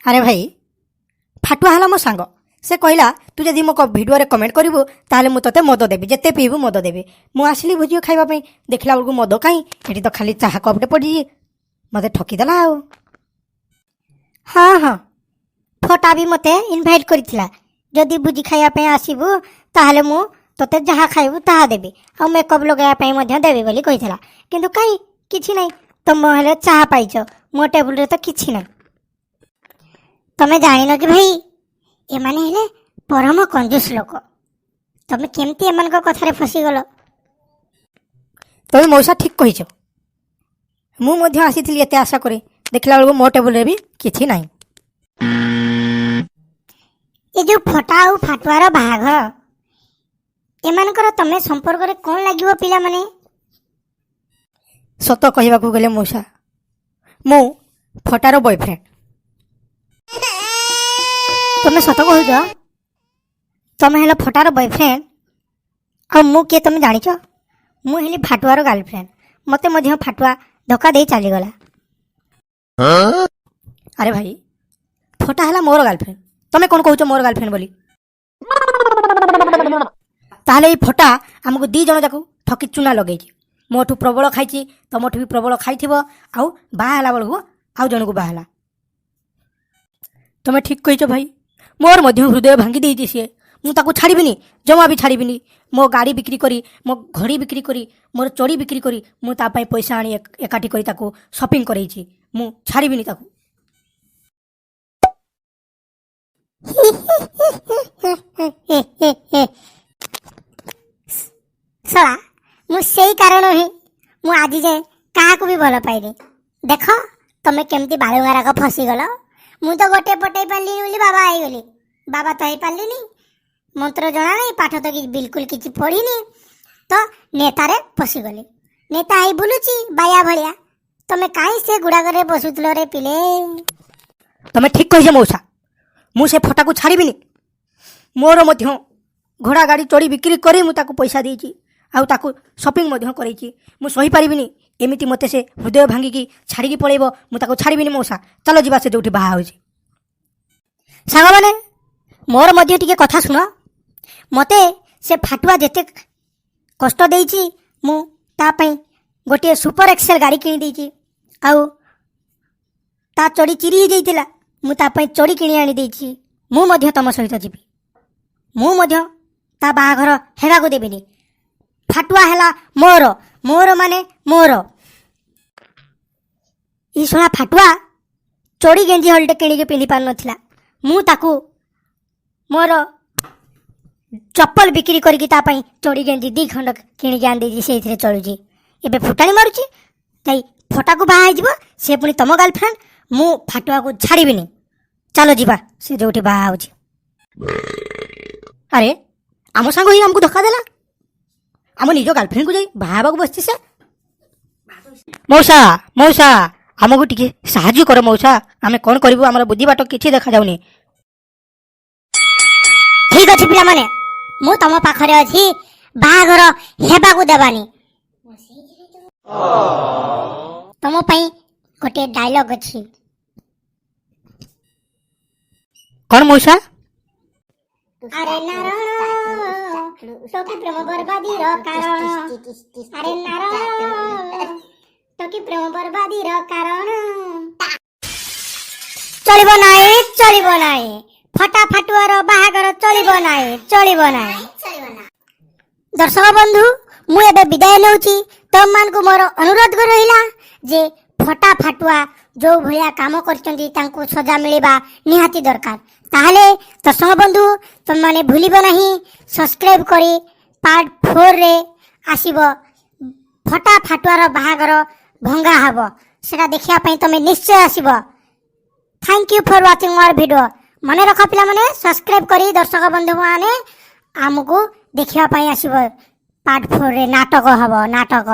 ଆରେ ଭାଇ, ଫାଟୁଆ ହେଲା ମୋ ସାଙ୍ଗ। ସେ କହିଲା, ତୁ ଯଦି ମୋ ଭିଡ଼ିଓରେ କମେଣ୍ଟ କରିବୁ, ତାହେଲେ ମୁଁ ତୋତେ ମଦ ଦେବି, ଯେତେ ପିଇବୁ ମଦ ଦେବି। ମୁଁ ଆସିଲି ଭୋଜି ଖାଇବା ପାଇଁ, ଦେଖିଲା ବେଳକୁ ମଦ କାହିଁ? ଏଠି ତ ଖାଲି ଚାହା କପ୍ଟେ ପଡ଼ିଛି। ମୋତେ ଠକିଦେଲା ଆଉ। ହଁ, ଫଟା ବି ମୋତେ ଇନଭାଇଟ୍ କରିଥିଲା, ଯଦି ଭୋଜି ଖାଇବା ପାଇଁ ଆସିବୁ, ତାହେଲେ ମୁଁ ତୋତେ ଯାହା ଖାଇବୁ ତାହା ଦେବି ଆଉ ମେକଅପ୍ ଲଗାଇବା ପାଇଁ ମଧ୍ୟ ଦେବି ବୋଲି କହିଥିଲା। କିନ୍ତୁ କାହିଁ, କିଛି ନାହିଁ। ତମ ହେଲେ ଚାହା ପାଇଛ, ମୋ ଟେବୁଲରେ ତ କିଛି ନାହିଁ। ତମେ ଜାଣିନ କି ଭାଇ, ଏମାନେ ହେଲେ ପରମ କଞ୍ଜୁସ ଲୋକ। ତମେ କେମିତି ଏମାନଙ୍କ କଥାରେ ଫସିଗଲ? ତମେ ମଉସା ଠିକ୍ କହିଛ। ମୁଁ ମଧ୍ୟ ଆସିଥିଲି ଏତେ ଆଶା କରି, ଦେଖିଲା ବେଳକୁ ମୋ ଟେବୁଲରେ ବି କିଛି ନାହିଁ। ଏ ଯୋଉ ଫଟା ଆଉ ଫାଟୁଆର ବାହାଘର, ଏମାନଙ୍କର ତମେ ସମ୍ପର୍କରେ କ'ଣ ଲାଗିବ ପିଲାମାନେ? ସତ କହିବାକୁ ଗଲେ ମଉସା, ମୁଁ ଫଟାର ବୟଫ୍ରେଣ୍ଡ। ତମେ ସତ କହୁଛ? ତମେ ହେଲ ଫଟାର ବୟଫ୍ରେଣ୍ଡ? ଆଉ ମୁଁ କିଏ ତମେ ଜାଣିଛ? ମୁଁ ହେଲି ଫାଟୁଆର ଗାର୍ଲଫ୍ରେଣ୍ଡ। ମୋତେ ମଧ୍ୟ ଫାଟୁଆ ଧୋକା ଦେଇ ଚାଲିଗଲା। ଆରେ ଭାଇ, ଫଟା ହେଲା ମୋର ଗାର୍ଲଫ୍ରେଣ୍ଡ, ତମେ କ'ଣ କହୁଛ ମୋର ଗାର୍ଲଫ୍ରେଣ୍ଡ ବୋଲି? ତାହେଲେ ଏଇ ଫଟା ଆମକୁ ଦି ଜଣ ଯାକୁ ଠକି ଚୁନା ଲଗେଇଛି। ମୋଠୁ ପ୍ରବଳ ଖାଇଛି, ତମଠୁ ବି ପ୍ରବଳ ଖାଇଥିବ, ଆଉ ବାହା ହେଲା ବେଳକୁ ଆଉ ଜଣକୁ ବାହା ହେଲା। ତମେ ଠିକ୍ କହିଛ ଭାଇ, ମୋର ମଧ୍ୟ ହୃଦୟ ଭାଙ୍ଗି ଦେଇଛି ସିଏ। ମୁଁ ତାକୁ ଛାଡ଼ିବିନି, ଜମା ବି ଛାଡ଼ିବିନି। ମୋ ଗାଡ଼ି ବିକ୍ରି କରି, ମୋ ଘଡ଼ି ବିକ୍ରି କରି, ମୋର ଚଡ଼ି ବିକ୍ରି କରି ମୁଁ ତା ପାଇଁ ପଇସା ଆଣି ଏକାଠି କରି ତାକୁ ସପିଂ କରେଇଛି। ମୁଁ ଛାଡ଼ିବିନି ତାକୁ। ଶଳା, ମୁଁ ସେଇ କାରଣ ହିଁ ମୁଁ ଆଜି ଯାଏଁ କାହାକୁ ବି ଭଲ ପାଇନି। ଦେଖ, ତମେ କେମିତି ବାଳୁଙ୍ଗାରାକ ଫସିଗଲ। ମୁଁ ତ ଗୋଟେ ପଟେଇ ପାରିଲିନି ବୋଲି ବାବା ହେଇଗଲି। ବାବା ତ ହେଇପାରିଲିନି, ମନ୍ତ୍ର ଜଣା ନାହିଁ, ପାଠ ତ ବିଲକୁଲ କିଛି ପଢ଼ିନି, ତ ନେତାରେ ପଶିଗଲି। ନେତା ହେଇ ବୁଲୁଛି ବାୟା ଭଳିଆ। ତମେ କାହିଁ ସେ ଗୁଡ଼ାକରେ ବସୁଥିଲ ରେ ପିଲେ? ତମେ ଠିକ୍ କହିଛ ମଉସା, ମୁଁ ସେ ଫଟାକୁ ଛାଡ଼ିବିନି। ମୋର ମଧ୍ୟ ଘୋଡ଼ା ଗାଡ଼ି ଚଢ଼ି ବିକ୍ରି କରି ମୁଁ ତାକୁ ପଇସା ଦେଇଛି ଆଉ ତାକୁ ସପିଂ ମଧ୍ୟ କରେଇଛି। ମୁଁ ସହିପାରିବିନି ଏମିତି ମୋତେ ସେ ହୃଦୟ ଭାଙ୍ଗିକି ଛାଡ଼ିକି ପଳେଇବ। ମୁଁ ତାକୁ ଛାଡ଼ିବିନି ମଉସା। ଚାଲ ଯିବା ସେ ଯେଉଁଠି ବାହା ହେଉଛି। ସାଙ୍ଗମାନେ, ମୋର ମଧ୍ୟ ଟିକେ କଥା ଶୁଣ। ମୋତେ ସେ ଫାଟୁଆ ଯେତେ କଷ୍ଟ ଦେଇଛି, ମୁଁ ତା ପାଇଁ ଗୋଟିଏ ସୁପର ଏକ୍ସେଲ ଗାଡ଼ି କିଣି ଦେଇଛି। ଆଉ ତା ଚଡ଼ି ଚିରି ହେଇଯାଇଥିଲା, ମୁଁ ତା ପାଇଁ ଚଡ଼ି କିଣି ଆଣି ଦେଇଛି। ମୁଁ ମଧ୍ୟ ତମ ସହିତ ଯିବି। ମୁଁ ମଧ୍ୟ ତା ବାହାଘର ହେବାକୁ ଦେବିନି। ଫାଟୁଆ ହେଲା ମୋର, ମୋର ମାନେ ମୋର। ଏଇ ଶଳା ଫାଟୁଆ ଚଡ଼ି ଗେଞ୍ଜି ହଲଟେ କିଣିକି ପିନ୍ଧି ପାରୁନଥିଲା, ମୁଁ ତାକୁ ମୋର ଚପଲ ବିକ୍ରି କରିକି ତା ପାଇଁ ଚଡ଼ି ଗେଞ୍ଜି ଦି ଖଣ୍ଡ କିଣିକି ଆଣିଦେଇଛି। ସେଇଥିରେ ଚଳୁଛି। ଏବେ ଫୁଟାଣି ମାରୁଛି, ଯାଇ ଫଟାକୁ ବାହା ହେଇଯିବ। ସେ ପୁଣି ତମ ଗାର୍ଲଫ୍ରେଣ୍ଡ। ମୁଁ ଫାଟୁଆକୁ ଛାଡ଼ିବିନି। ଚାଲ ଯିବା ସେ ଯୋଉଠି ବାହା ହେଉଛି। ଆରେ, ଆମ ସାଙ୍ଗ ହିଁ ଆମକୁ ଧୋକା ଦେଲା। ଆମ ନିଜ ଗାର୍ଲଫ୍ରେଣ୍ଡକୁ ଯାଇ ବାହା ହେବାକୁ ବସିଛି ସେ। ମଉସା, ମଉସା, ଆମକୁ ଟିକେ ସାହାଯ୍ୟ କର ମଉସା। ଆମେ କ'ଣ କରିବୁ? ଆମର ବୁଦ୍ଧି ବାଟ କିଛି ଦେଖାଯାଉନି। ଠିକ ଅଛି ପିଲାମାନେ, ମୁଁ ତମ ପାଖରେ ଅଛି। ବାହାଘର ହେବାକୁ ଦେବାନି। ତମ ପାଇଁ ଗୋଟିଏ ଡାଇଲଗ ଅଛି। କ'ଣ ମଉସା? ଆରେ ନାରଣ, ତୋ କି ପ୍ରେମ ବର୍ବାଦୀର କାରଣ। ଆରେ ନାରଣ, ତୋ କି ପ୍ରେମ ବର୍ବାଦୀର କାରଣ। ଚଳିବ ନାହିଁ, ଚଳିବ ନାହିଁ, ଫଟା ଫାଟୁଆର ବାହାଘର ଚଳିବ ନାହିଁ, ଚଳିବ ନାହିଁ। ଦର୍ଶକ ବନ୍ଧୁ, ମୁଁ ଏବେ ବିଦାୟ ନେଉଛି। ତମମାନଙ୍କୁ ମୋର ଅନୁରୋଧ ରହିଲା ଯେ ଫଟା ଫାଟୁଆ ଯୋଉ ଭଳିଆ କାମ କରିଛନ୍ତି, ତାଙ୍କୁ ସଜା ମିଳିବା ନିହାତି ଦରକାର। ତାହେଲେ ଦର୍ଶକ ବନ୍ଧୁ, ତମମାନେ ଭୁଲିବ ନାହିଁ ସବସ୍କ୍ରାଇବ କରି। ପାର୍ଟ 4ରେ ଆସିବ, ଫଟା ଫାଟୁଆର ବାହାଘର ଭଙ୍ଗା ହବ। ସେଟା ଦେଖିବା ପାଇଁ ତମେ ନିଶ୍ଚୟ ଆସିବ। Thank you for watching ମୋର ଭିଡ଼ିଓ। ମନେ ରଖ ପିଲାମାନେ, ସବସ୍କ୍ରାଇବ କରି ଦର୍ଶକ ବନ୍ଧୁମାନେ ଆମକୁ ଦେଖିବା ପାଇଁ ଆସିବ। ପାର୍ଟ 4ରେ ନାଟକ ହବ, ନାଟକ।